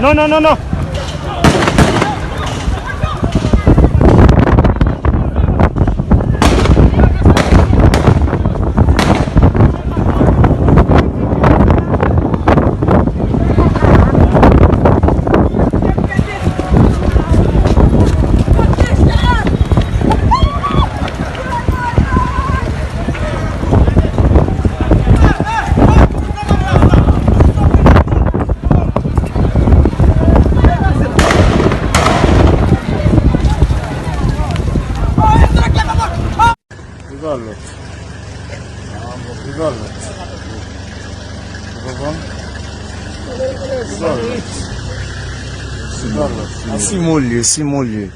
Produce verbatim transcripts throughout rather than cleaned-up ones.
Non, non, non, non. Li pa lòt. Li pa lòt. Ou konprann? Li pa lòt. Li pa lòt. A si mo l ye, si mo l ye.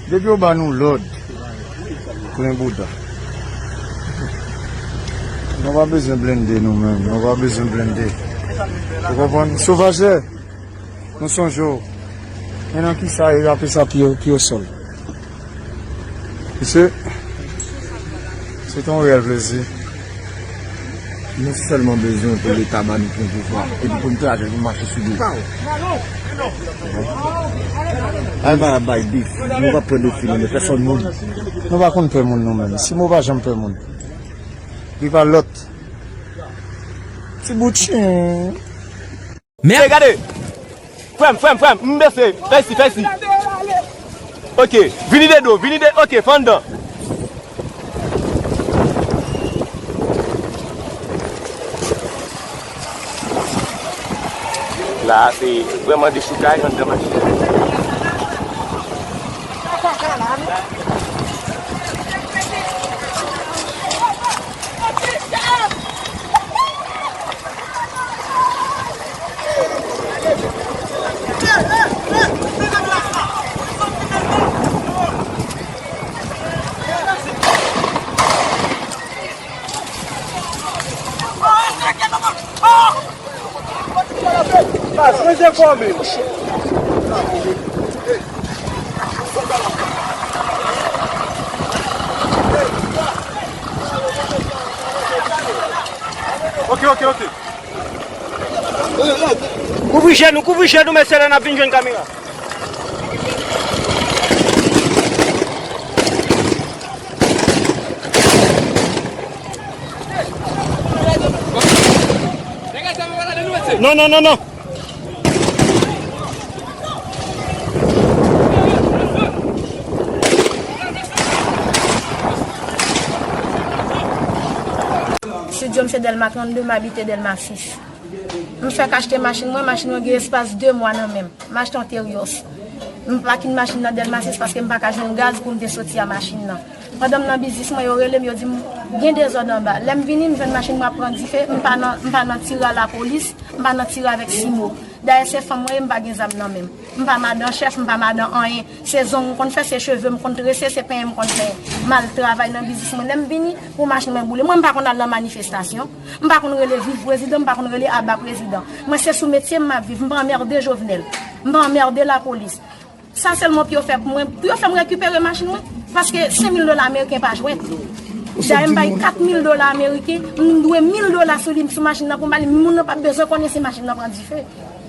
Depi yo ba nou lòd, plen bouda. Nou pa bezwen blende nou menm, nou pa bezwen blende. Ou konprann? Sovajè, nou sonje w. Men nan kisa yo ape sa pye, pye o sòl. Mesye, se te yon reyèl plezi. Nou sèlman bezwen pou Leta ba nou pwen pouvwa. Epi pou n travay, pou n mache sou dlo. Al ba bay bif. Nou pa pran defi, non, men pèsòn moun. Nou pa konn pè moun nou menm. Si mo pa janm pè moun. Li pa lòt. Ti bout chen. Mè. Ey, gade! Frè m, frè m, frè m, m bese. Fè isi, fè isi. Ok, vini de do, vini de, ok, fè anndan. La, se vrèman dechoukay anndan machin. Ok, ok, ok. Kouvri je nou, kouvri je nou, mesye, la n ap vin jwenn kamera. Non, non, non, non. Studio m se Dèlma trannde, m abite Dèlma sis. M fèk achte machin mwen, machin mwen gen espas de mwa nan men m. M achte yon Terios. M pakin machin nan Dèlma sis paske m pa ka jwenn gaz pou m te soti a machin nan. Pandan m nan biznis mwen, yo rele m, yo di m gen dezòd anba. Lè m vini, m jwenn machin mwen ap pran dife, m pa nan, m pa nan tire a lapolis, m pa nan tire avèk simo. Dayè se fanm mwen ye, m pa gen zam nan men m. M pa madan chèf, m pa madan anyen. Se zong m konn fè, se cheve m konn trese, se penyen m konn penyen. M al travay nan biznis mwen. Lè m vini, pou machin mwen boule. Mwen, m pa konn al nan manifestasyon. M pa konn rele viv prezidan, m pa konn rele aba prezidan. Mwen, se sou metye m m ap viv. M pa anmède Jovenel. M pa anmède lapolis. Sa sèlman pou yo fè pou mwen, pou yo fè m rekipere machin mwen. Paske senk mil dola ameriken pa jwèt. Dayè m bay kat mil dola ameriken, m dwe mil dola sou li, sou machin nan pou m ba li. Moun nan p ap bezwen konnen si machin nan pran dife.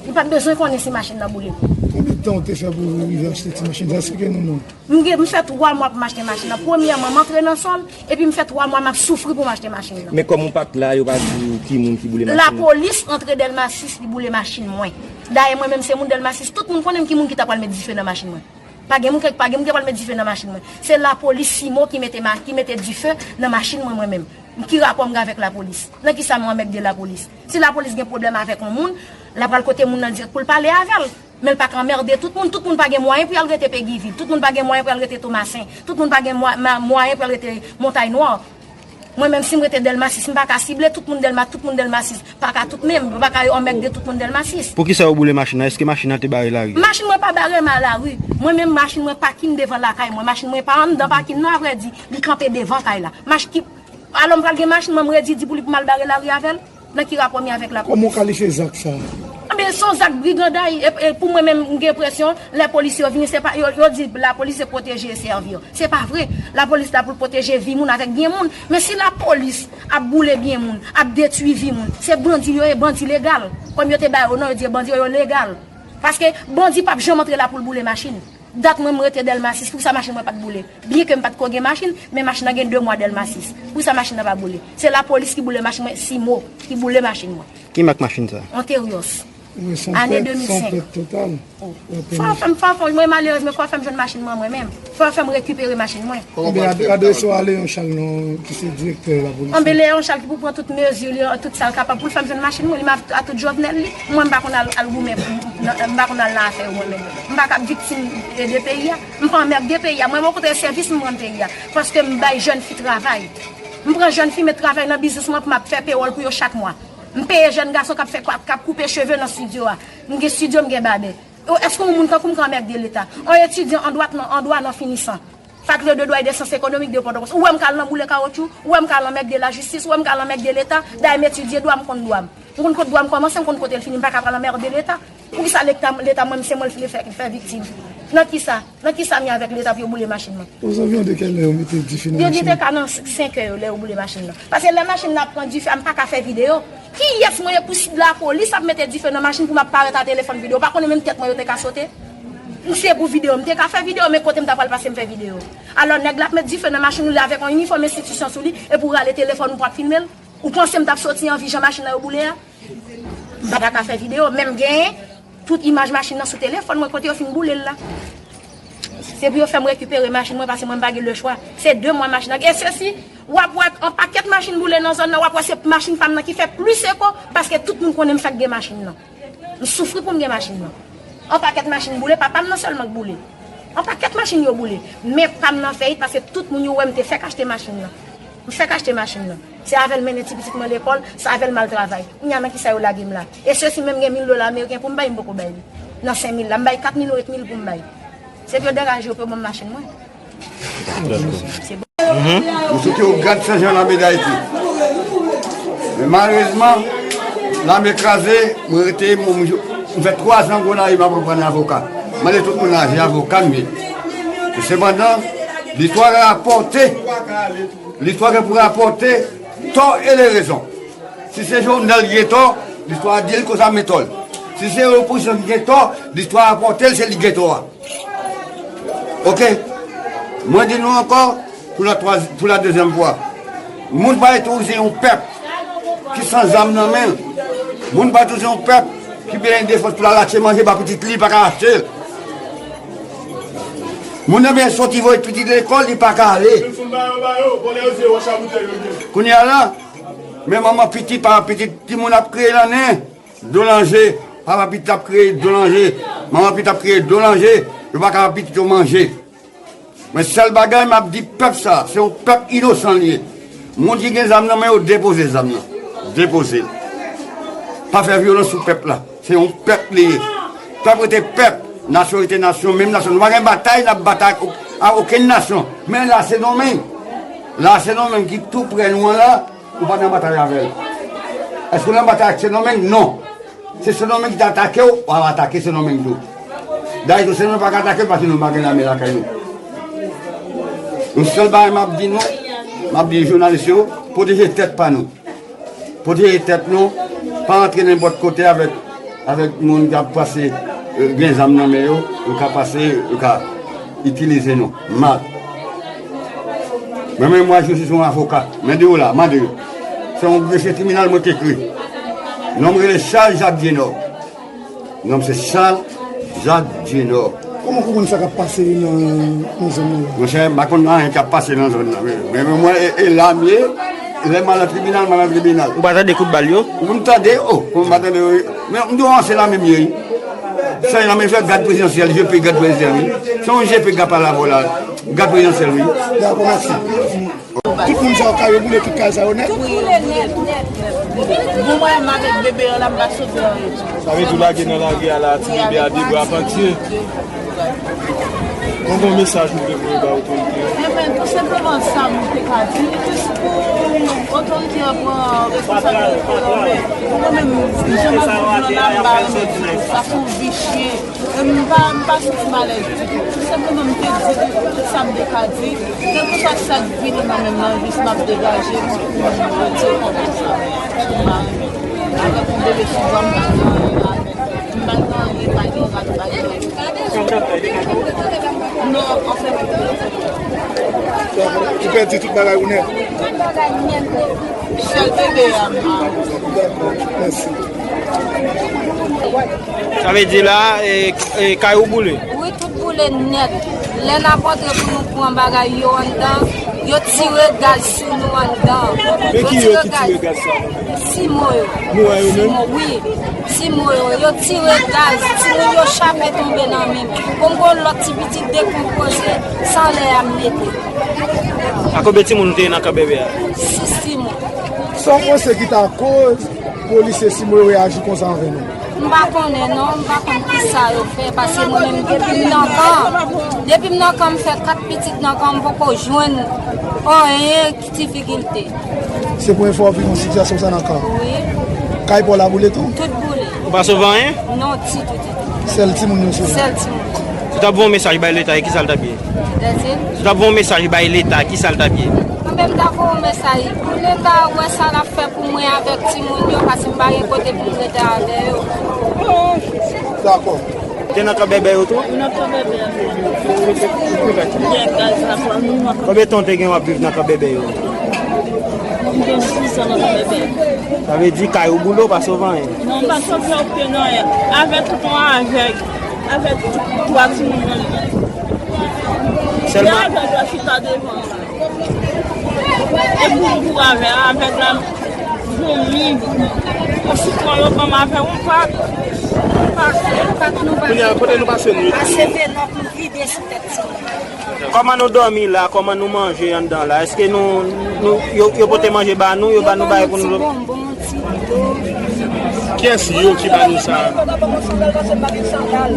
Li p ap bezwen konnen si machin nan boule. Konbyen tan w te fè pou w rive achte ti machin sa? Eksplike nou non. M gen, m fè twa mwa pou m achte machin nan. Premyèman, m antre nan sòl, epi m fè twa mwa m ap soufri pou m achte machin nan. Men kòm ou pa t la, yo pa di w ki moun ki boule machin nan? Lapolis antre Dèlma sis, li boule machin mwen. Dayè, mwen menm, se moun Dèlma sis, tout moun konnen m ki moun ki ta pral met dife nan machin mwen. Pa gen moun ki, pa gen moun ki pral met dife nan machin mwen. Se lapolis simo ki mete ma-, ki mete dife nan machin mwen, mwen menm. Ki rapò m gen avèk lapolis? Nan kisa m anmède lapolis? Si lapolis gen pwoblèm avèk yon moun, l ap pral kote moun nan dirèk pou l pale avè l. Men l pa ka anmède tout moun. Tout moun pa gen mwayen pou y al rete Peguy Ville. Tout moun pa gen mwayen pou y al rete Tomasen. Tout moun pa gen mwa-, ma-, mwayen pou y al rete Montay Nwa. Mwen menm, si m rete Dèlma sis, m pa ka sible tout moun Dèlma, tout moun Dèlma sis. Pa ka tout menm, yo pa ka yo anmède tout moun Dèlma sis. Poukisa yo boule machin nan? Èske machin nan te bare lari a? Machin mwen pa bare ma lari. Mwen menm, machin mwen pakin devan lakay mwen. Machin mwen pa anndan pakin nan, avrèdi, li kanpe devan kay la. Mach-, ki, alò m pral gen machin mwen, m redi di pou li pou m al bare lari avè l? Nan ki rapò m ye avèk lapolis? Kòman w kalifye zak sa a? Anben, se yon zak briganday. E, e pou mwen menm, m gen enpresyon, lè polis yo vini, se pa, yo, yo di lapolis se pwoteje e sèvi. Se pa vre. Lapolis la pou l pwoteje vi moun avèk byen moun. Men si lapolis ap boule byen moun, ap detwi vi moun, se bandi yo ye, bandi legal. Kòm yo te ba yo non, yo di bandi yo, yo legal. Paske bandi p ap janm antre la pou l boule machin. Dat mwen m rete Dèlma sis, poukisa machin mwen pa t boule? Byenke m pa t ko gen machin, men machin nan gen de mwa Dèlma sis. Poukisa machin nan pa boule? Se lapolis ki boule machin mwen, Simo ki boule machin mwen. Ki mak machin sa? Anteryòs. Wi, se yon Ane pèt, se yon de mil senk. Pèt total. Oh. Fò yo fè m, fò, fò, mwen malerez, men fò yo fè m jwenn machin mwen, mwen menm. Fò yo fè m rekipere machin mwen. Anben, ad-, adrese w a Leon Charles, non, ki se direktè lapolis. Anben, Leon Charles ki pou pran tout mezi li, tout sa l kapab pou l fè m jwenn machin mwen, li m a, a tout Jovenel li. Mwen, m pa konn al, al goumen, m pa konn al nan afè yo mwen menm. M pa ka viktim de, de peyi a. M pa anmègde peyi a. Mwen, okontrè, sèvis m rann peyi a. Paske m bay jèn fi travay. M pran jèn fi, met travay nan biznis mwen pou m ap fè pewòl pou yo chak mwa. M peye jèn gason k ap fè, k ap, k ap koupe cheve nan estidyo a. M gen estidyo, m gen babè. Yo, èske yon moun tankou m ka anmègde Leta? Yon etidyan an dwa, non, an dwa non finisan. Fac de dwa e de syans ekonomik de Pòtoprens. Ou wè m ka al nan boule kawotchou, ou wè m ka al anmègde lajistis, ou wè m ka al anmègde Leta. Dayè m etidye dwa, m konn dwa m. M konn kot dwa m kòmanse, m konn kote l fini, m pa ka pral anmègde Leta. Poukisa Leta, Leta mwen, se mwen l vle fè, fè viktim? Nan kisa? Nan kisa m ye avèk Leta pou yo boule machin mwen? Aux environs de quelle heure yo mete dife nan machin nan? Yo di te ka nan senkè yo lè yo boule machin nan. Paske lè machin nan ap pran dife a, m pa ka fè videyo. Kiyès mwen ye pou si lapolis ap mete dife nan machin pou m ap parèt a telefòn videyo? Ou pa konnen menm tèt mwen yo te ka sote? M se pou videyo, m te ka fè videyo, men kote m ta pral pase m fè videyo? Alò, nèg la ap met dife nan machin ou, li avèk yon inifòm enstitisyon sou li, epi ou rale telefòn ou pou ap filme l? Ou panse m t ap soti anvi jan machin nan yo boule a? M pa ta ka fè videyo, men m genyen tout imaj machin nan sou telefòn mwen kote yo fin boule l la. Se pou yo fè m rekipere machin mwen, paske mwen m pa gen lechwa. Se de mwa machin nan. E sesi, w ap wè yon pakèt machin boule nan zòn nan, w ap wè se machin pa m nan ki fè plis eko, paske tout moun konnen m fèk gen machin nan. M soufri pou m gen machin nan. Yon pakèt machin boule, pa pa m nan sèlman k boule. Yon pakèt machin yo boule. Men pa m nan fèyit, paske tout moun yo wè m te fèk achte machin nan. M fèk achte machin nan. Se avè l mennen ti pitit mwen lekòl, se avè l m al travay. Kounye a nan kisa yo lage m la? E sesi menm gen mil dola ameriken pou m bay, m poko bay li. Nan senk mil la, m bay kat mil ou et mil pou m bay. Se pou yo degaje yo pou yo ban m machin mwen. Se bon. M soti Ogad Senjan Lame Dayiti. Men malerezman, lame kraze, mwen rete, mwen, mwen, mwen fè twa zan Gonayiv m ap aprann avoka. Mande tout moun la, se avoka m ye. Men sepandan, listwa rapòte Listwa gen pou rapòte tò e le rezon. Si se Jovenel ki gen tò, listwa a di l konsa men tò l. Si se opozisyon ki gen tò, listwa a rapòte l se li ki gen tò a. Oke? Mwen di nou ankò, pou la twa-, pou la dezyèm fwa. Moun pa otorize yon pèp ki san zam nan men l. Moun pa otorize yon pèp ki bezwen defans pou l al achte manje ba pitit li, li pa ka achte l. Moun nan bezwen soti voye pitit lekòl, li pa ka ale. Kounye a la, men manman pitit, papa pitit, timoun ap kriye nan nen, dlo nan je, papa pitit ap kriye, dlo nan je, manman pitit ap kriye, dlo nan je, yo pa ka ba pitit yo manje. Men sèl bagay m ap di pèp sa, se yon pèp inosan li ye. Moun ki gen zam nan men yo, depoze zam nan. Depoze l. Pa fè vyolans sou pèp la. Se yon pèp li ye. Pèp rete pèp. Nasyon rete nasyon. Menm nasyon. Nou pa gen batay, n ap batay ak, ak okenn nasyon. Men la, Sendomeng. La, Sendomeng ki tou prè nou an la, ou pa nan batay avè l. Èske w nan batay ak Sendomeng? Non. Se Sendomeng ki te atake w, w ap atake Sendomeng tou. Dayè tou, Sendomeng pa ka atake nou paske nou pa gen lame lakay nou. Yon sèl bagay m ap di nou, m ap di jounalis yo, pwoteje tèt pa nou. Pwoteje tèt nou, pa antre nenpòt kote avèk, avèk moun k ap pase, eh, gen zam nan men yo, yo ka pase, yo ka itilize nou mal. Mwen menm, mwen, je suis un avocat. Men di w la, mande yo. Se yon grefye tribinal mwen ki ekri. Non m rele Charles Jacques Dienor. Non m se Charles Jacques Dienor. Kòman w konprann sa k ap pase nan, nan zòn nan la? Monchè, m pa konn anyen k ap pase nan zòn nan. Men, men mwen, e, e la m ye, lè m al nan tribinal, m al nan tribinal. Ou pa tande kout bal yo? Ou m tande, oh, kòman m pa tande yo? Men m di w, se la menm ye, wi. Se la menm, se gad prezidansyèl, G P gad prezidansyèl, wi. Se yon G P k ap pale avè w la. Gad prezidansyèl, wi. Dakò, mèsi. Tout moun sa yo, kay yo boule, tout kay sa yo nèt? Tout boule nèt, nèt, nèt, nèt. Bon, mwen menm avèk bebe an la, m pa sot deyò yo tou. Sa vle di w lage nan lari a la, ti bebe a de bra pantye. Wi, avèk bebe. Yon bon mesaj ou vle voye ba otorite yo? Enben, tou senpleman sa m te ka di, jis pou otorite yo pran responsabilite yo, men mwen menm, jan m ap viv lan la, m pa renmen ditou. Sa se yon vi chen. E m pa, m pa santi m alèz ditou. Tou senpleman, m te di tout, tout sa m te ka di. Kèlkeswa sa k vini nan men m nan, jis m ap degaje m pou m retire kòb sa. Pou m pa renmen. Avèk yon bebe sou bra m, m pa gen anyen avèk. M pa gen anyen Ou pèdi tout bagay ou nèt. Sèl bebe a. Dakò, mèsi. Sa vle di la, e, e, kay ou boule? Wi, tout boule nèt. Lè n ap antre pou nou pran bagay yo anndan, yo tire gaz sou nou anndan. Men ki yo ki tire gaz sa? Simo yo. Nou wè yo menm? Simo, wi. Simo yo. Yo tire gaz, timoun yo chape tonbe nan men m. Pou m gon lòt ti pitit dekonpoze, san lè a m mete. A konbyen timoun ou te ye nan kan bebe a? Sis timoun. Sa w panse ki ta koz polisye Simo yo reyaji konsa anvè nou? M pa konnen non, m pa konn kisa yo fè, paske mwen menm depi m nan kan, depi m nan kan m fè kat pitit nan kan m poko jwenn anyen ki difikilte. Se premye fwa w viv yon sitiyasyon sa nan kan? Wi. Kay pa w la boule tou? Tout boule. Ou pa sove anyen? Non, ditou, ditou. Sèl timoun yo sove? Sèl timoun. Si w t ap voye yon mesaj bay Leta, e kisa l t ap ye? Dèzyèm? Si w t ap voye yon mesaj bay Leta, kisa l t ap ye? Mwen menm ta voye yon mesaj pou Leta, wè sa l ap fè pou mwen avèk timoun yo, paske m pa gen kote pou m rete avè yo. Dakò. Te nan kan bebe yo tou? Nan kan bebe a. Gen gaz la, fò nou nan kan. Konbyen tan w te gen w ap viv nan kan bebe yo? M gen sis an nan kan bebe. Sa vle di kay ou boule, ou pa sove anyen? Non, m pa sove okenn anyen. Avè tout yon avèg, avè tout twa timoun nan li. Sèlman? Gen avèg la chita devan. E pou, pou avè, avèg la, vomi, yon sitwon yo ban m avè yon pak, yon pak, yon pak nou pa. Kounye a, kote nou pase nwit? Pase venant nou vide sou tèt timoun. Kòman nou dòmi la? Kòman nou manje anndan la? Èske nou, nou, yo, yo pote manje ba nou? Yo ba nou bagay pou nou? Yo ban nou ti bonbon, ti dlo. Kiyès yo ki ba nou sa?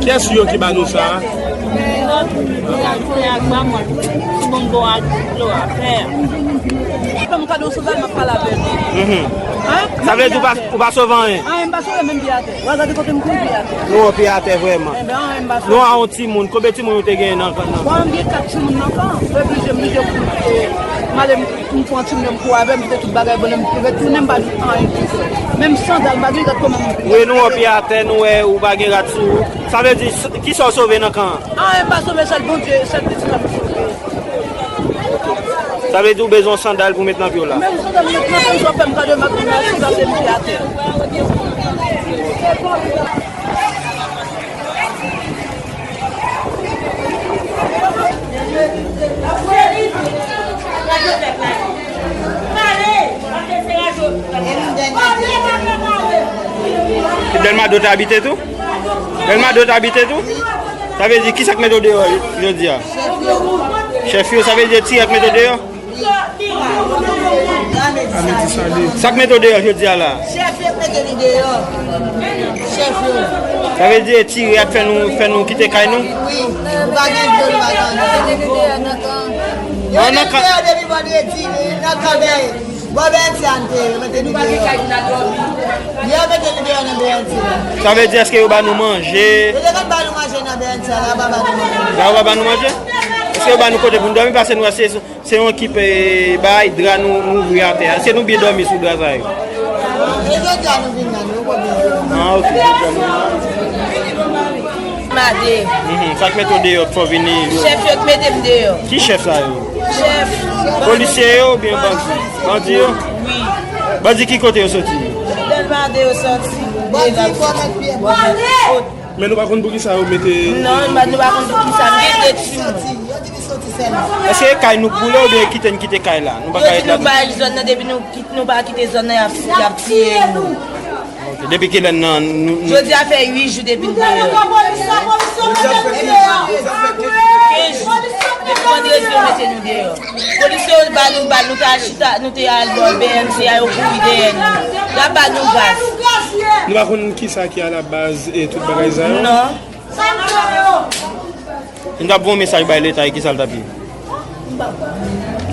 Kiyès yo ki ba nou sa? Ti bonbon ak dlo a, fè. Fè m kado sou sa, m ap pale avè nou. Mhm. Hein? Sa vle di ou pa, ou pa sove anyen? Anyen, m pa sove menm pye atè. Wè, gade kote m kouri pye atè. Nou wè pye atè vrèman. Enben, anyen, m pa sove. Nou a yon timoun, konbyen timoun ou te genyen nan kan nan? Bon, m gen kat timoun nan kan. Mwen blije, m blije pou, eh, m ale, m, m pran timoun yo, m kouri avè m, kite tout bagay, bon, m retounen, m pa jwenn anyen ki fè. Menm sandal, m pa gen, gad kòman m. Wi, nou wè pye atè, nou wè ou pa gen rad sou ou. Sa vle di, s-, kisa w sove nan kan an? Anyen m pa sove, sèl Bondye, sèl pitit la m sove. Sa vle di ou bezwen yon sandal pou met nan pye w la? Menm sandal m met nan pye m, sa fè m gade m ap vin al sou gade m pye atè. Dèlma de w te abite tou? Dèlma de w te abite tou? Sa vle di, kisa k mete w deyò jodi a? Chèf yo. Chèf yo, sa vle di, ti a k mete w deyò? Amedi Sale. Sa k mete w deyò jodi a la? Chèf yo k mete nou deyò. Chèf yo. Sa vle di, ti a k fè nou, fè nou kite kay nou? Wi. Nou pa gen dlo, nou pa gen anyen. Yo mete nou deyò depi vandredi, nan kanbèy. Bò B N T a n te ye, yo mete nou deyò. Yo mete nou deyò nan B N T a. Sa vle di, èske yo ba nou manje? Yo te konn ba nou manje nan B N T a, la yo pa ba nou manje. La yo pa ba nou manje? Èske yo ba nou kote pou nou dòmi? Paske nou wè se, se yon ekip, eh, bay, dra nou, nou ouvri atè a. Èske nou byen dòmi sou dra sa yo? E jodi a nou vin la, nou poko byen dòmi. Ah, ok, jodi a nou vin la. Mande. Mhm, sa k mete w deyò, k fè w vini? Chèf yo k mete m deyò. Ki chèf sa yo? Chèf. Polisye yo oubyen bandi? Bandi yo? Wi. Bandi ki kote yo soti? Dèlma de yo soti. Bandi. Men nou pa konn poukisa yo mete. Non, nou pa, nou pa konn poukisa. M gen de timoun. Èske e kay nou k boule oubyen e kite n kite kay la? Nou pa ka ret la. Yo di nou bay zòn nan, depi nou kit-, nou pa kite zòn nan, y ap, y ap tiye nou. Ok, depi kilè n nan, nou, nou... Jodi a fè uit jou depi n deyò. Kenz jou. Depi vandredi yo mete nou deyò. Polis yo ba nou bal, nou te al chita, nou te al bò B N T a, yo kouri dèyè nou. Y ap ba nou gaz. Nou pa konn kisa ki alabaz e tout bagay sa yo? Non. Si n t ap voye yon mesaj bay Leta, e kisa l t ap ye?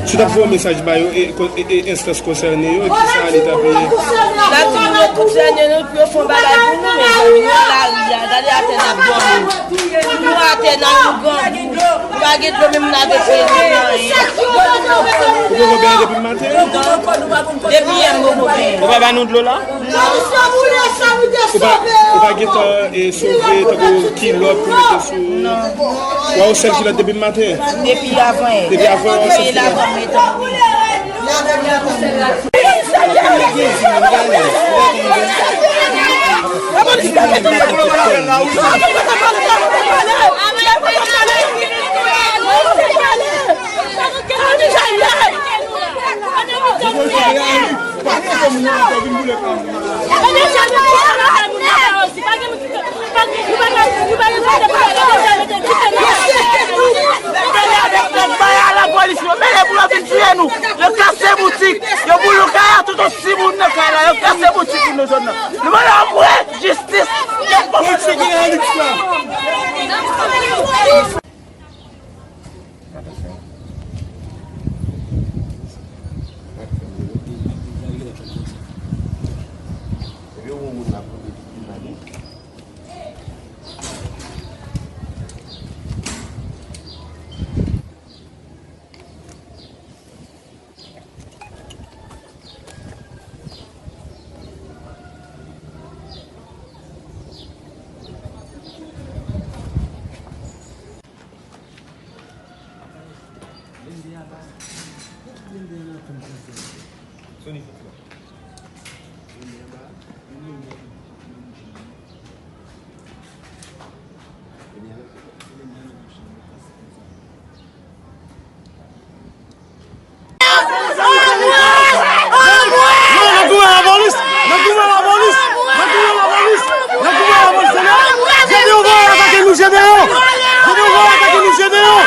Si w t ap voye yon mesaj ba yo, e, e, e, enstans konsène yo, ki sa li t ap ye? N ap di nou yo konsène nou pou yo fè yon bagay pou nou, mezanmi. Nou nan lari a, gade atè n ap dòmi. Nou atè nan yon grangou. Nou pa gen dlo, menm n ap eseye dlo nan anyen. Ou poko benyen depi maten? Non. Depi yè m poko benyen. Ou pa ba nou dlo la? Non. Ou pa, ou pa gentan, e, sove tankou kilòt pou mete sou? Non. W a yon sèl kilòt depi maten? Depi avan yè. Depi avan yè, w a yon sèl kilòt. Depi avan yè. Mele avèk nèg bay a lapolis yo, mele pou yo vin tiye nou. Yo kase boutik, yo boule kay a, tout yon timoun nan kay la, yo kase boutik moun nan zòn nan. Nou mande yon vrè jistis. Politisyen ki nan Alix la. Non, n ap goumen lapolis! N ap goumen lapolis! N ap goumen lapolis! N ap goumen lapolis, Senyè! Jedeyon, vòlè atake nou, Jedeyon! Jedeyon, vòlè atake nou, Jedeyon!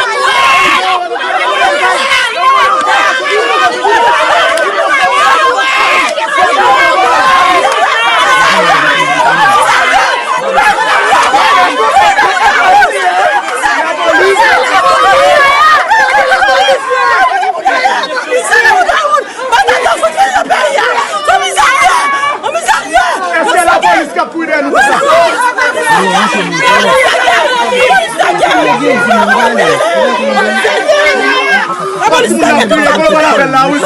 Èske lapolis k ap kouri dèyè nou konsa? Lapolis ta gen touye, kòlè pa lapèl la, wi, si.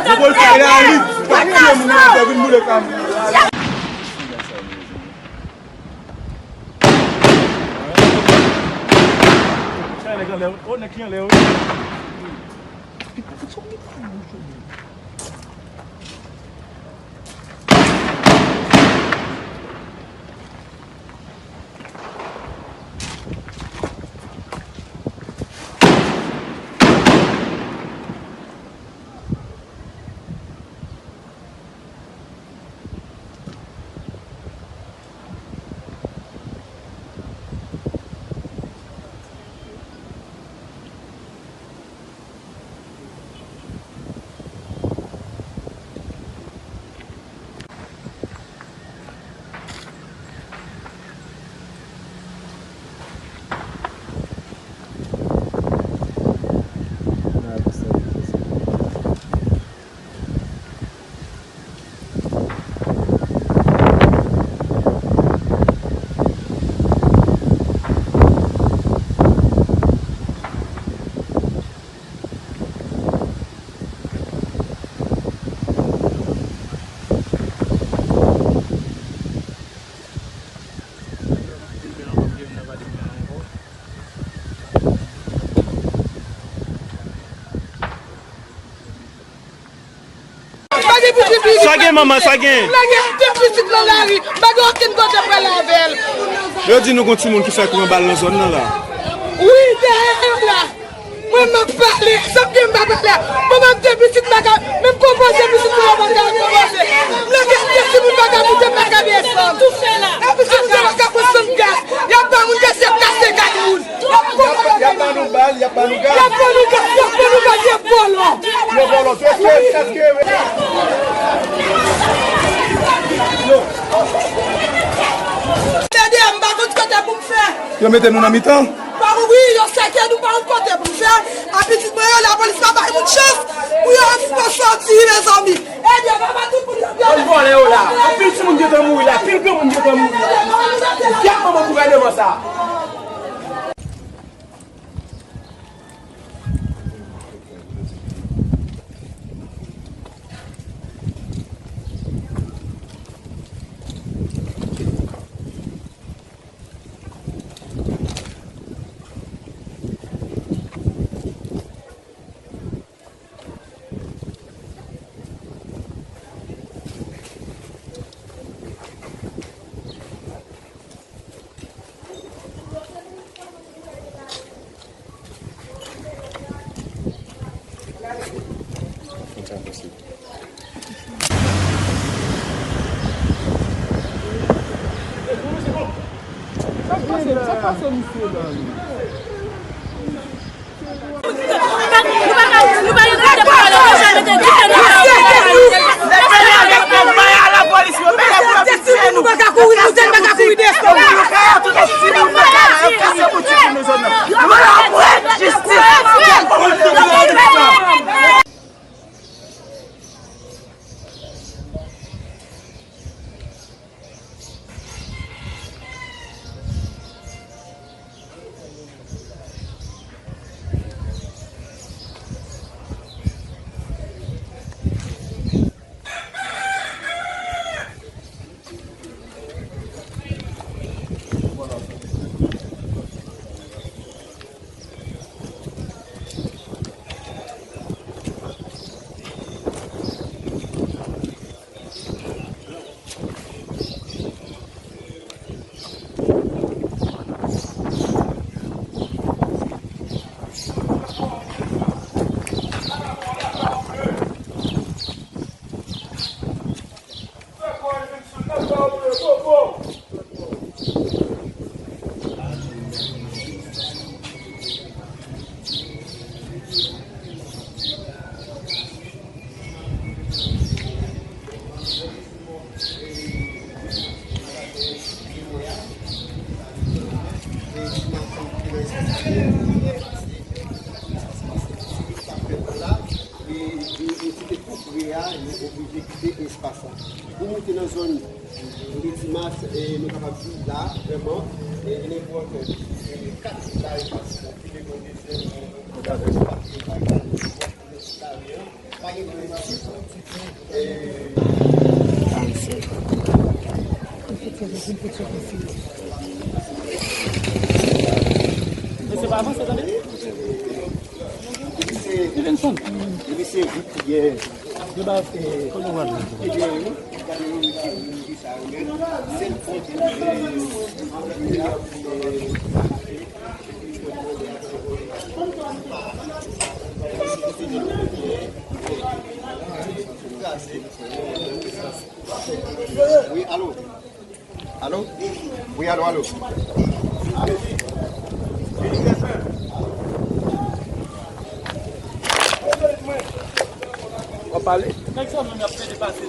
Yo pral fè reyali, pa tiye moun nan, fè vin boule kay. Sa nèg anlè, wi. O, nèg ki anlè, wi. Sa gen, manman, sa gen? M lage de pitit nan lari, m pa gen okenn kote pral avè l. Yo di nou gon timoun ki fè kouran bal nan zòn nan la. Wi, dèyè yo la. Mwen, m ap pale, sa m gen m pa pale a. Manman m te pitit m pa ka, menm konpoze pitit mwen pa ka konpoze. M lage de timoun pa ka moute, pa ka desann. Epi se moun sa pa ka pran sann gaz. Y ap ba moun gaz, y ap kase kay moun. Y ap ba nou bal, y ap ba nou gaz. Y ap ba nou gaz, y ap ba nou gaz, y ap vòlò. Yo vòlò, tout se, èske, èske, yo. Yo mete nou nan mitan. Pa mouri, yo sèke nou pa yon kote pou fè. A pitit mwen yo, lapolis pa bay moun chans pou yo sòti, mezanmi. Ebyen, papa, tout moun yo. Bann vòlè yo la. Anpil timoun gentan mouri la. Anpil granmoun gentan mouri la. Gad manman gouvènman sa. E, e, e, se te kou pre a, yo oblije kite espas la. Pou moute nan zòn Ledimas, e, nou kapab di la, vrèman, e, li enpòtan, e, kat la espas la, ki devan dezyèm, e, Wi, alo. Alo? Wi, alo, alo. Alo? W ap pale? Nèg sa menm y ap pede pase.